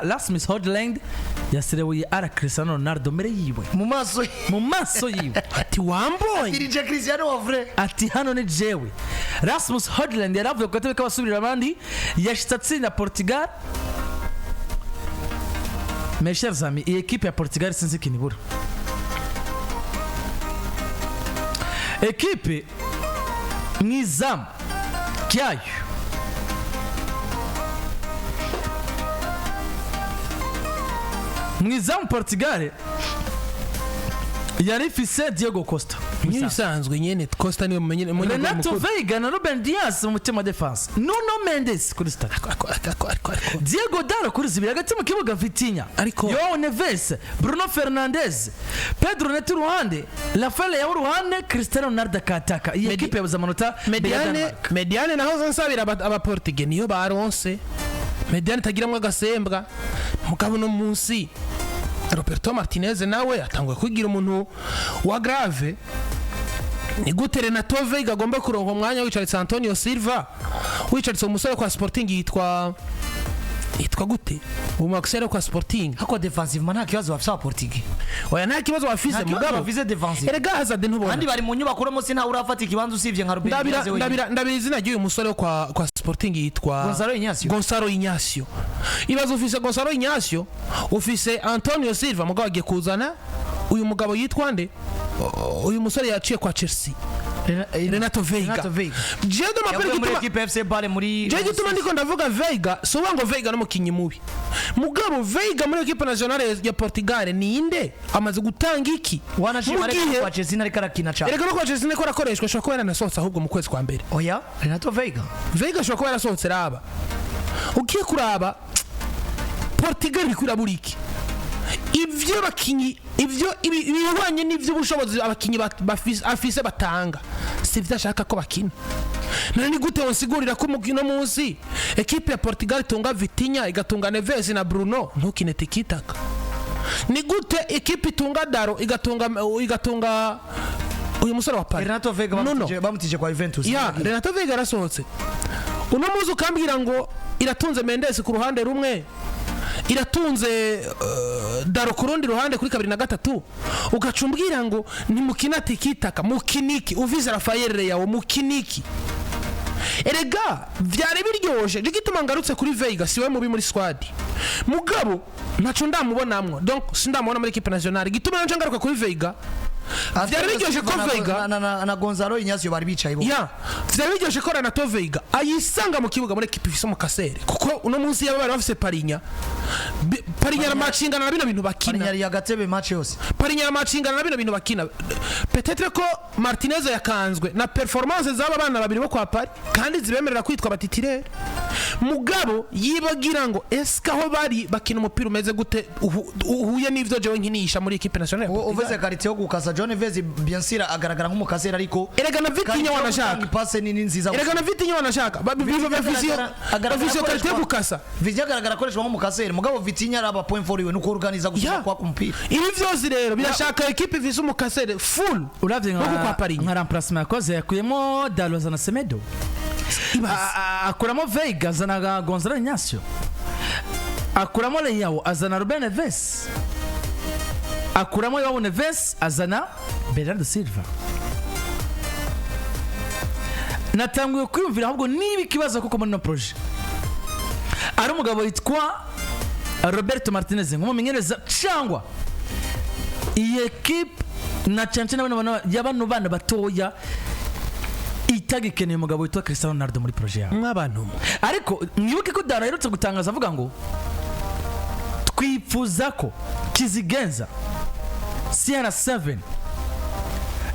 Rasmus Hojlund yaserebuye ara Cristiano Ronaldo mbere yiwe mu maso ye. Mu maso yiwe. Ati wambonye. Dirije Cristiano wa vrai. Ati hano ni jewe. Rasmus Hojlund yaravuye ku gatebe k'abasubirira abandi, yashitse atsinda Portugal. Mes chers amis, iyi ekipe ya Portugal sinzi ikintu ibura. Ekipe mu izamu ryayo mu izamu, Portugal yari ifise Diego Costa. Nk'ibisanzwe nyene, Costa niwe mumenye. Renato Veiga na Ruben Dias mu mutima defense, Nuno Mendes kuri stade, Ariko Diego Dalo kuri zibiri hagati mu kibuga, Vitinha, Ariko- Joao Neves, Bruno Fernandes, Pedro Neto uruhande, Rafael Leao uruhande, Cristiano Ronaldo akataka. Iyi ekipe yabuze amanota mbere ya Mediane. Denmark. Mediane naho nsabira abaportige niyo baronse mediane itagiramwo agasembwa. Mugabo no munsi Roberto Martinez nawe atanguye kwigira umuntu wa grave. Ni gute Renato Veiga agomba kuronka umwanya wicaritse Antonio Silva, wicaritse umusore kwa Sporting yitwa gute, umu Axel kwa Sporting? Hako defensivement nta kibazo bafise abaportugais. Oya, nta kibazo bafise. Nta kibazo Mugabo bafise defensive. erega Hazard ntubona. Kandi bari mu nyubako uno munsi ntawe urafata ikibanza usibye nka Ruben Ndabira Dias wenyine. ndabira izina ry'uyu musore wo kwa Sporting yitwa Gonzalo Ignacio. Gonzalo Ignacio. Ibaze, ufise Gonzalo Ignacio, ufise Antonio Silva, mugabo agiye kuzana uyu mugabo yitwa nde? Uyu musore yaciye kwa Chelsea, Renato Veiga. Renato Veiga. Jewe do mapere Yavuye muri gituma equipe FC Bale muri jewe gituma ndiko ndavuga Veiga, si uvuga ngo Veiga n'umukinyi mubi. Mugabo Veiga muri equipe nationale ya Portugal ninde amaze gutanga iki? Wanashima Mu ariko gihe kwa Chelsea ariko arakina cyane. Erega no kwa Chelsea niko arakoreshwa, ashobora kuba yaranasohotse ahubwo mu kwezi kwa mbere. Oya, Renato Veiga. Veiga ashobora kuba yarasohotse. Raba, ugiye kuraba Portugal iriko irabura iki? Ivyo abakinyi, ivyo ibihwanye n'ivy'ubushobozi abakinyi afise batanga, sivyo ashaka ko bakina. None ni gute wonsigurira ko umukino munsi ekipe ya Portugal itunga Vitinha, igatunga Neves na Bruno, ntukine tikitaka? Ni gute ekipe itunga Daro, igatunga uyu musore wa Paris? Renato Veiga Nuno. bamutije kwa Juventus. Ya, Renato Veiga yarasohotse. Uno muzi ukambwira ngo iratunze Mendes ku ruhande rumwe, iratunze Daro ku rundi ruhande kuri kabiri na gatatu, ugaca umbwira ngo ntimukina tikitaka. Mukiniki uvize Rafael Leao mukiniki? Erega vyari biryoshe. Gituma ngarutse kuri Veiga, siwe mubi muri squad, mugabo ntaco ndamubonamwo, donc sindamubona muri equipe nationale. Gituma nje ngaruka kuri Veiga, vyari biryoshe ko Veiga na Gonzalo Ignacio bari bicaye bo. Ya, vyari biryoshe ko Renato Veiga ayisanga mu kibuga muri ekipe ifise umukasere, kuko uno munsi yaba bari bafise Parinya. Parinya aramacingana na bino bintu bakina. Parinyari agatebe match yose. Parinya aramacingana na bino bintu bakina. Peut-être ko Martinez yakanzwe na performance z'aba bana babiri bo kwa Paris kandi zibemerera kwitwa batitirere, mugabo yibagira ngo eske aho bari bakina umupira umeze gute uhuye n'ivyo jewe nkinisha muri equipe nationale ya Portugal? Uvuze qualité yo gukasa, John Neves bien sûr agaragara nk'umukasera, ariko Erega na Vitinha qualité yo wanashaka. gutanga ipase ni nziza. Erega na Vitinha wanashaka. Bafise iyo qualité yo gukasa. Vitinha agaragara akoreshwa nk'umukaseri, mugabo Vitinha araba point for iwe nuko organiza gusoma Ya. kwa kumupira. Ibi vyose rero birashaka ekipe ifise umukasere full Uravye nko kwa Parinya. nka remplacement yakoze, yakuyemo Dalo azana Semedo. Ibaze. Akuramo Veiga azana Gonzalo Ignacio, akuramo Leao azana Ruben Neves, akuramo Joao Neves azana Bernardo Silva. Natanguye kwiyumvira ahubwo niba ikibazo koko muri no projet ari umugabo yitwa Roberto Martinez nk'umumenyereza, cyangwa iyi ekipe na cyane cyane ya bano bana batoya itagikeneye umugabo witwa Cristiano Ronaldo muri projet yabo. Mw'abantu mwe. Ariko mwibuke ko Dara aherutse gutangaza avuga ngo twifuza ko kizigenza CR7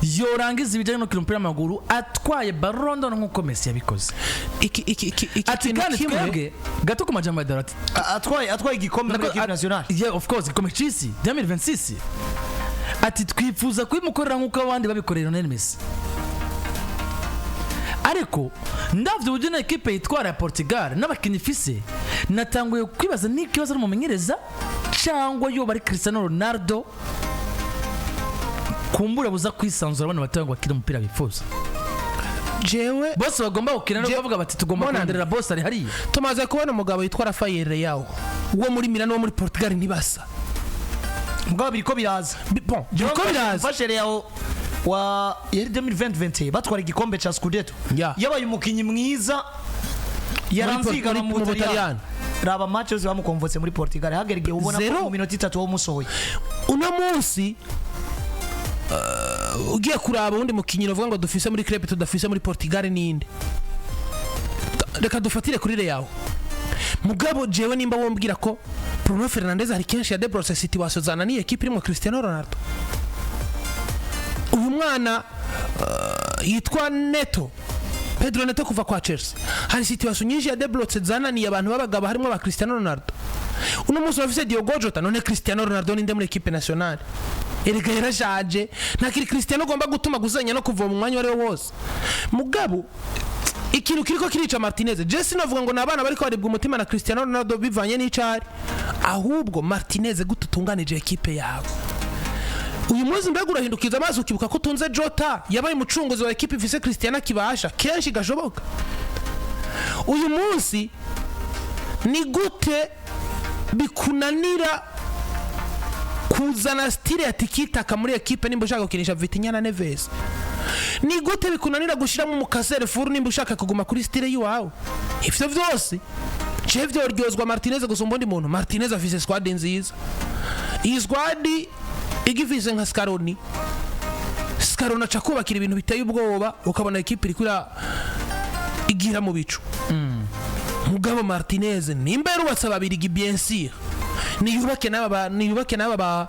yorangiza ibijyanye no gukina umupira w'amaguru atwaye Ballon d'Or nk'uko Messi yabikoze. Iki Ati kintu kandi kimwe twebwe gato ku majambo ya Dara ati Atwaye igikombe muri equipe nationale. Yeah, of course, igikombe c'isi 2026. Ati twifuza kubimukorera nk'uko abandi babikoreye Lionel Messi. Ariko ndavye uburyo na ekipe yitwara ya Portugal n'abakinyi ifise, natanguye kwibaza niba ikibazo ari umumenyereza cyangwa yoba ari Cristiano Ronaldo kumbura buza kwisanzura abana batoya ngo bakine umupira bifuza. Jewe Bose bagomba gukina no bavuga bati tugomba Bonane. kuronderera bose ari hariya. Tumaze kubona umugabo witwa Rafael Leao. Wo muri Milan, wo muri Portugal ntibasa. Mugabo biriko biraza. Bon, biriko biraza. Mfashe Leao wa yari 2020 batwara igikombe ca Scudetto, yabaye umukinyi mwiza, yaranziga mu mu Butaliyani. Butaliyani. Raba match yose bamukonvotse muri Portugal, hagera igihe ubona ko Zero. mu minota 3 wo musohoye. Uno munsi ugiye kuraba uwundi mukinyi uvuga ngo dufise muri club tudafise muri Portugal ninde? Reka dufatire kuri Leao. Mugabo jewe nimba wombwira ko Bruno Fernandes hari kenshi ya débrosser situation zananiye ekipe irimo Cristiano Ronaldo, uyu mwana yitwa Neto, Pedro Neto kuva kwa Chelsea, hari situation nyinshi ya débrosser zananiye abantu b'abagabo harimo ba Cristiano Ronaldo. Uno munsi bafise Diogo Jota. None Cristiano Ronaldo ninde muri equipe nationale? Erega yarashaje, ntakiri Cristiano ugomba gutuma gusenya no kuva mu mwanya uwo ari wo wose. Mugabo ikintu kiriko kirica Martinez, je sinavuga ngo ni abana bariko baribwa umutima na Cristiano Ronaldo bivanye n'icari, ahubwo Martinez, gute utunganije ekipe yawe uyu munsi? Mbega urahindukiza amaso ukibuka ko utunze Jota yabaye umucunguzi wa ekipe ifise Cristiano akibasha kenshi gashoboka. Uyu munsi ni gute bikunanira kuzana style ya tikitaka muri ekipe nimba ushaka gukinisha Vitinha na Neves? Ni gute bikunanira gushyiramo umu casseur furu nimba ushaka kuguma kuri style y'iwawe? Ivyo vyose je vyoryozwa Martinez gusumba undi muntu. Martinez afise squad nziza. Iyi squad igifise nka Scaloni, Scaloni aca kubakira ibintu biteye ubwoba, ukabona ekipe iriko igira mu bicu. Mugabo Martinez nimba yarubatse Ababirigi, bien sûr niyubake n'aba ba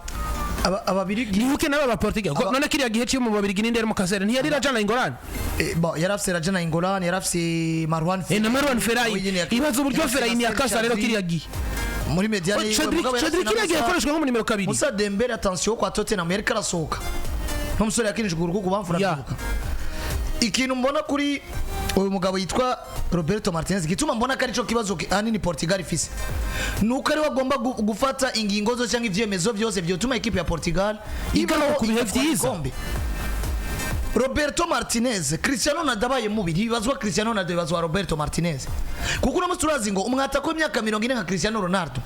Ababirigi. Niyubake n'aba ba Portugal. None kiriya gihe cyo mu Babirigi ninde yari mu casseur? Ntiyari Radja Nainggolan? Bon, yari afise Radja Nainggolan, yari afise Marwan. Na Marwan Fellaini. Ibaze uburyo Yari afise Fellaini Nacer yakasa rero Chadli kiriya gihe. Muri médiane yiwe, Cedric mugabo yari afise Cedric na kiriya gihe yakoreshwa nko mu nimero 2. Musa Dembele, attention, kwa Tottenham yariko arasohoka n'umusore yakinije ukuguru k'ukubamfura. Ndibuka ikintu mbona kuri uyu mugabo yitwa Roberto Martinez, gituma mbona ko arico kibazo ahanini Portugal ifise, nuko ariwe agomba gufata ingingo zose cyangwa ivyemezo vyose vyotuma ekipe ya Portugal Igaruka ibaho, ku bihe igatwara vyiza. igikombe. Roberto Martinez, Cristiano Ronaldo abaye mubi ntibibazwa Cristiano Ronaldo, bibazwa Roberto Martinez, kuko uno munsi turazi ngo umwatako w'imyaka 40 nka Cristiano Ronaldo,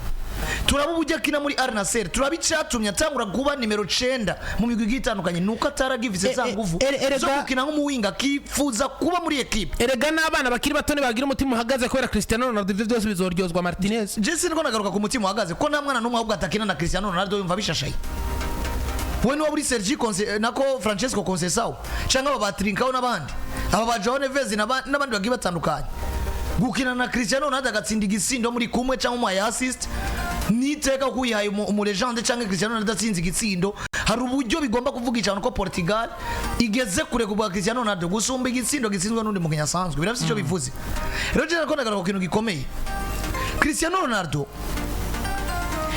turaba uburyo akina muri Al Nassr, turaba icyatumye atangura kuba nimero 9 mu migwi igiye itandukanye, nuko ataragifise za nguvu zo gukina nk'umuwinga, akifuza kuba muri ekipe. Erega n'abana bakiri bato ntibagira umutima uhagaze kubera Cristiano Ronaldo. Ibyo byose bizoryozwa Martinez. Jesse niko nagaruka ku mutima uhagaze, ko nta mwana n'umwe ahubwo atakina na Cristiano Ronaldo yumva bishashaye. We niba uri Sergi nako Francesco Conceição cyangwa aba ba Trincao n'abandi, aba ba Joao Neves n'abandi bagiye batandukanye, gukina na Cristiano Ronaldo agatsinda igitsindo muri kumwe cyangwa umuhaye assist niteka ko uyihaye umu legende cyangwa Cristiano Ronaldo atsinze igitsindo, hari uburyo bigomba kuvuga cyane ko Portugal igeze kure ku bwa Cristiano Ronaldo gusumba igitsindo gitsinzwe n'undi mukinnyi asanzwe. Birafite icyo bivuze. Rero je nako nagaruka ku kintu gikomeye. Cristiano Ronaldo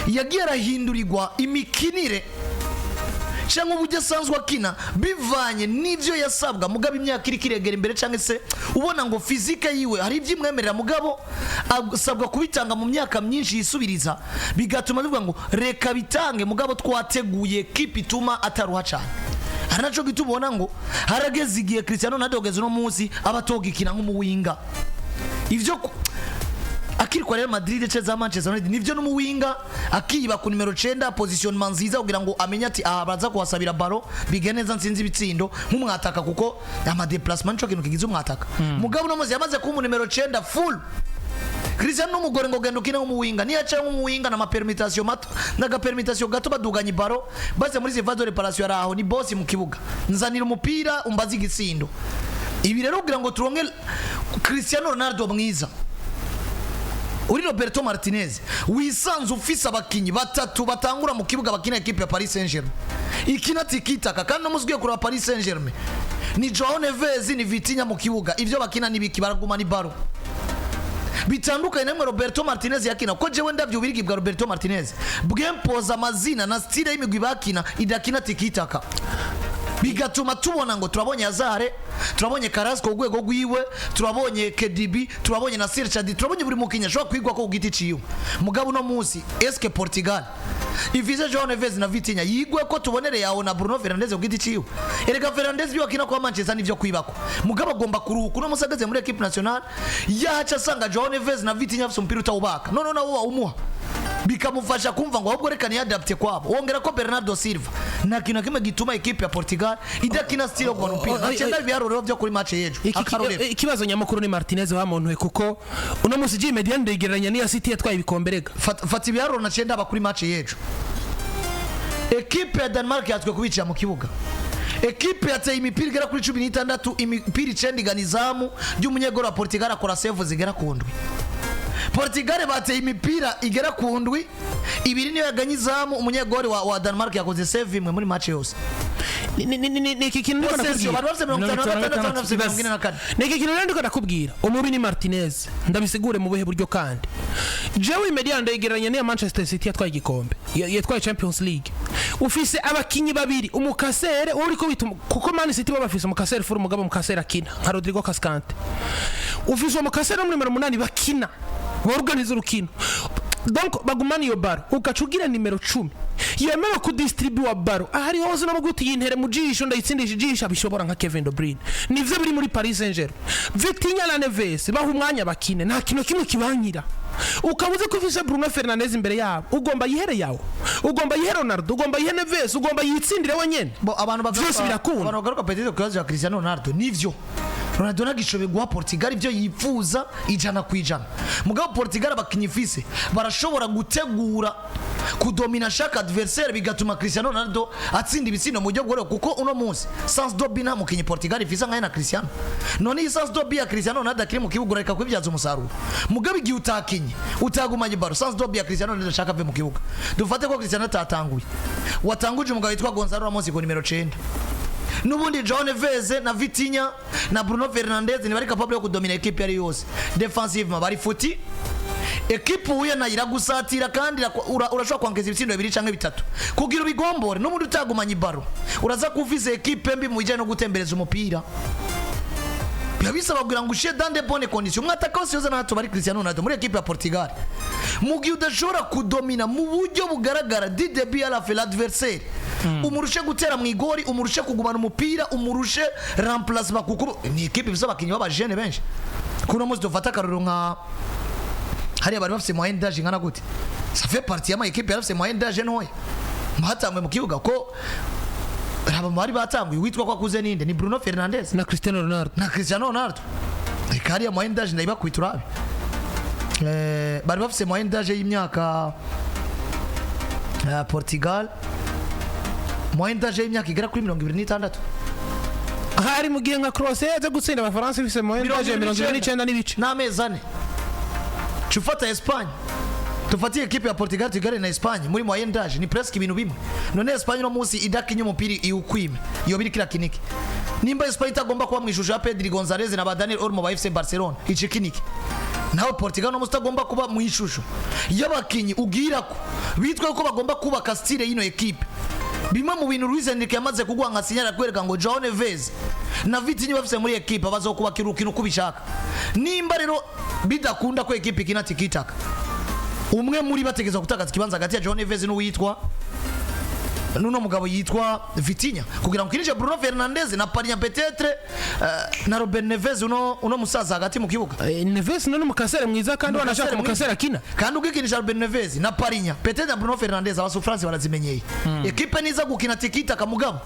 yagiye arahindurirwa imikinire cyangwa uburyo asanzwe akina bivanye n'ibyo yasabwa. Mugabo imyaka iri kiregera imbere, cyangwa se ubona ngo physique yiwe hari ibyo imwemerera, mugabo asabwa kubitanga mu myaka myinshi yisubiriza, bigatuma bivuga ngo reka bitange, mugabo twateguye ekipe ituma ataruha cyane. Hari naco gituma ubona ngo harageze igihe Cristiano Ronaldo kugeza uno munsi aba atogikina nk'umuwinga. Ivyo akiri kwa Real Madrid ce za Manchester United nivyo, n'umuwinga akiba ku nimero 9, positionnement nziza kugira ngo amenye ati aha baza kuhasabira ballon, bige neza, nsinzi ibitsindo nk'umwataka, kuko ama déplacement nico kintu kigize umwataka. Mugabo no muzi yamaze kuba nimero 9 full. Cristiano n'umugore ngo genda ukine nk'umuwinga, niyo aca nk'umuwinga na mapermutation mato n'agapermutation gato, baduganye ibaro baze muri surface de réparation, araho ni boss mu kibuga, nzanira umupira umbaze igitsindo. Ibi rero kugira ngo turonke Cristiano Ronaldo mwiza, uri Roberto Martinez wisanze ufise abakinyi batatu batangura mu kibuga bakina ekipe ya Paris Saint-Germain ikina tikitaka, kandi no ugiye kureba Paris Saint-Germain ni Joao Neves, ni Vitinha mu kibuga, ivyo bakina nibiki? Baraguma ni baro bitandukanye namwe Roberto Martinez yakina, ko jewe ndavyo ubirigi bwa Roberto Martinez bwempoza amazina na style y'imigwi bakina idakina tikitaka, bigatuma tubona ngo turabonye Hazard, turabonye Carrasco ku rwego rwiwe, turabonye KDB, turabonye Nacer Chadli, turabonye buri mukinnyi ashobora kwigwa ko ku giti ciwe. Mugabo uno munsi eske Portugal ifise Joao Neves na Vitinha yigwe ko tubonereye aho na Bruno Fernandes ku giti ciwe? Erega Fernandes ibyo akina kwa Manchester nivyo kwibako, mugabo agomba kuruhuka. Uno munsi ageze muri equipe nationale yahaca asanga Joao Neves na Vitinha afise umupira utawubaka, none nawo wawumuha. Bikamufasha kumva ngo ahubwo reka niyadapte kwabo. Wongera ko Bernardo Silva, nta kintu na kimwe gituma ekipe ya Portugal idakina style yo kubona umupira. Oh, oh, Nacenda oh, ibiharuro byo kuri match y'ejo. Akarorero. Ikibazo nyamukuru ni Martinez wamontuwe, kuko uno munsi G médiane ndegeranya n'iya City yatwaye ibikombe rega. Fata ibiharuro nacenda aba kuri match y'ejo. Ekipe ya Denmark yatswe kubicira mu kibuga. Ekipe yateye imipira igera kuri 16, imipira 9 igana izamu ry'umunyegoro wa Portugal, akora save zigera ku ndwi. Portugal bateye imipira igera ku ndwi, ibiri niyo yaganye izamu. Umunyegori wa Denmark yakoze save imwe muri match yose. Ni iki kintu ndiko Possession, ndakubwira. bari bafise 56, bafise 44. Ni iki kintu rero ndiko ndakubwira: umubi ni Martinez. Ndabisigure mu buhe buryo? Kandi jewe médiane ndegeranya n'iya Manchester City yatwaye igikombe, yatwaye Champions League. Ufise abakinyi babiri, umukasere wowe uriko wita kuko Man City bo bafise umukasere furu, umugabo umukasere akina nka Rodrigo Cascante. Ufise uwo mukasere wo muri nimero 8, bakina borganiza urukino, donc bagumana iyo ballon. Ugaca ugira nimero 10 yemewe kudistribuwa ballon ahari hose, no guti yintere mu jisho, ndayitsindisha ijisho, abishobora nka Kevin De Bruyne. Nivyo biri muri Paris Saint-Germain. Vitinha na Neves baha umwanya bakine, nta kintu kimwe kibankira. Ukaba uzi ko ufise Bruno Fernandes imbere yabo, ugomba yihere yawe, ugomba yihe Ronaldo, ugomba yihe Neves, ugomba yitsindire wenyene. Bo abantu bagaruka. Vyose birakunda. Abantu bagaruka peut-être ku kibazo cya Cristiano Ronaldo. Nivyo, Ronaldo ntagishoboye guha Portugal ibyo yifuza 100%. Mugabo Portugal abakinyi ifise barashobora gutegura kudomina chaque adversaire, bigatuma Cristiano Ronaldo atsinda ibitsindo mu buryo bworohewe, kuko uno munsi sens de but nta mukinyi Portugal ifise nkaye na Cristiano. None iyi sens de but ya Cristiano Ronaldo akiri mu kibuga, urareka kubibyaza umusaruro? Mugabo igihe utakinye, utagumanye ballon, sens de but ya Cristiano Ronaldo ashaka ave mu kibuga. Dufate ko Cristiano atatanguye, watanguje umugabo witwa Gonzalo Ramos ku nimero 9. N'ubundi João Neves na Vitinha na Bruno Fernandes ntibari capable yo kudomina ekipe yari yose. Defensivement bari foutus. Ekipe uhuye nayo iragusatira kandi urashobora kwankeza ibitsindo bibiri canke bitatu kugira ubigombore. N'ubundi utagumanye iballon, uraza kuviza ekipe mbi mu bijyanye no gutembereza umupira. Biba bisaba kugira ngo ushyire dans de bonnes conditions umwataka wose yoza n'ahato bari Cristiano Ronaldo muri ekipe ya Portugal. Mu gihe udashobora kudomina mu buryo bugaragara du début à la fin l'adversaire, umurushe gutera mu igori, umurushe kugumana umupira, umurushe remplacement, kuko ni ekipe ifise abakinnyi b'abajene benshi. Kuno munsi dufata akarorero nka hariya, bari bafise moyenne d'âge ingana gute? Ça fait partie y'ama ekipe yari afise moyenne d'âge ntoya muhatangwe mu kibuga, ko raba mu bari batanguye, witwa ko akuze ninde? Ni Bruno Fernandes na Cristiano Ronaldo. Na Cristiano Ronaldo. Reka hariya moyenne d'âge ndayibakwita urabe. Bari bafise moyenne d'âge y'imyaka, Portugal moyenne d'âge y'imyaka igera kuri 26. Hari mu gihe nka Croatia yaje gutsinda Abafaransa ifise moyenne d'âge 29 n'ibice. N'amezi 4. Ca ufata Espagne, dufatiye ekipe ya Portugal tugare na Espagne muri moyenne d'âge, ni presque ibintu bimwe. None Espagne uno munsi idakinye umupira iwukwime, iyo biri kira kiniki? Nimba Espagne itagomba kuba mu ishusho ya Pedri, Gonzalez na ba Daniel Olmo ba FC Barcelona, ici kiniki? Nawe Portugal uno munsi utagomba kuba mu ishusho y'abakinyi ubwira ko bitwa ko bagomba kubaka style y'ino ekipe. Bimwe mu bintu Luis Enrique yamaze kuguha nka signal, akwereka ngo João Neves na Vitinha bafise muri ekipe bazokubakira urukino uko ubishaka. Nimba rero bidakunda ko ekipe ikina tikitaka, umwe muri bategeza gutakaza ikibanza hagati ya João Neves n'uwitwa nuno mugabo yitwa Vitinha, kugira ngo ukinishe Bruno Fernandes na Palhinha, peut-être na Ruben Neves, uno musaza hagati mu kibuga. Neves none umukasere mwiza, kandi wanashaka umukasere akina. Kandi ugikinisha Ruben Neves na Palhinha, peut-être na Bruno Fernandes, aba souffrance barazimenyeye. Ekipe niza gukina tikitaka, mugabo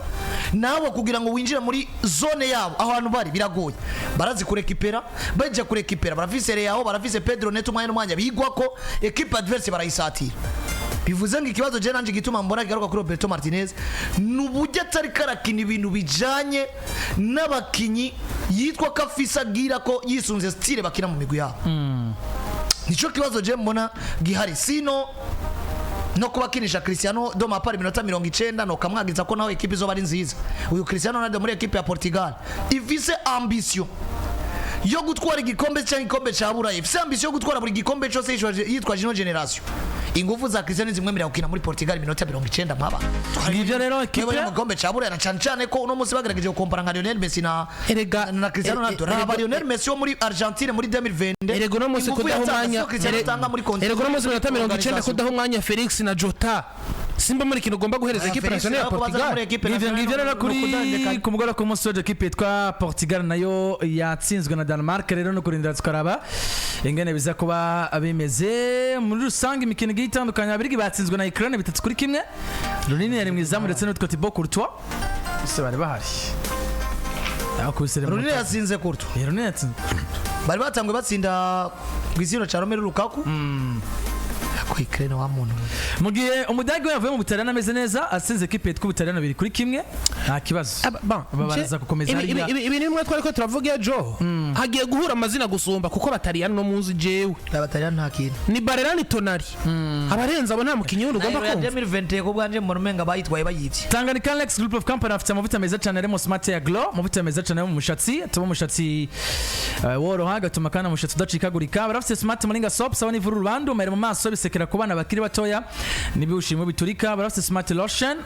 nawe kugira ngo winjire muri zone yabo aho hantu bari biragoye. Barazi kurekipera, bajya kurekipera, barafise Leao, barafise Pedro Neto, umwanya n'umwanya bigwa ko ekipe adverse barayisatira. Bivuze ngo ikibazo je nanje gituma mbona kigaruka kuri Roberto Martinez ni uburyo atari karakina ibintu bijanye n'abakinyi yitwa ko afise, agira ko yisunze style bakina mu migwi yabo. Nico kibazo je mbona gihari. Sino no kuba akinisha Cristiano do mapari iminota 90, no kamwagiza ko nawe ekipe izoba ari nziza. Uyu Cristiano Ronaldo muri ekipe ya Portugal ifise ambition yo gutwara igikombe cyangwa igikombe cya Burayi, ifise ambition yo gutwara buri gikombe cyose yitwaje ino generation, ingufu za Cristiano zimwemerera gukina muri Portugal iminota 90 mpaba. Ngivyo rero Ekipe ekipe mu gikombe cya Burayi, na cyane cyane ko uno munsi bagerageje gukompara nka Lionel Messi na Erega na Cristiano Ronaldo. Raba Lionel Messi wo muri Argentine muri 2020, Erega uno munsi ingufu kudaha yatanga umwanya siyo Cristiano atanga muri erega uno munsi iminota 90 organisation. Kudaha umwanya Felix na Jota. Simba muri ikintu ugomba guhereza équipe nationale ya Portugal. Ngivyo ngivyo rero kuri ku mugoroba, ku munsi w'ejo, ekipe yitwa Portugal nayo yatsinzwe na Denmark. Rero no kurindira tukaraba ingene biza kuba bimeze muri rusange. Imikino igiye itandukanye, Abirigi batsinzwe na Ukraine 3-1. Runini yari mu izamu ndetse n'utwo Thibaut Courtois bose bari bahari. Yakubise rero. Runini yatsinze Courtois. Runini yatsinze. Bari batanguye batsinda ku izina ca Romelu Lukaku ko Ukraine wa muntu we. Mu gihe Umudage we yavuye mu Butaliyani ameze neza, atsinze ekipe yitwa Ubutaliyani 2-1, nta kibazo. Bon, Babaraza gukomeza hariya. Ibi ni bimwe twari ko turavuga ejo, hagiye guhura amazina gusumba kuko batariyani no muzi jewe. Abataliyani nta kintu. Ni Barella, ni Tonali, abarenze abo nta mukinnyi wundi ugomba Nayo ya kumva. 2021 ko bwanje mbona umenga bayitwaye bayivye. Tanganyika Lex Group of Company afite amavuta meza cyane arimo Smart Hair Glow, amavuta meza cyane yo mu mushatsi, atuma umushatsi woroha, agatuma kandi umushatsi udacikagurika. Barafite Smart Moringa Soap, sabuni ivura urubandu, amayeri mu maso, bisekera ku bana bakiri batoya n'ibiwushimo biturika. Barafite Smart Lotion.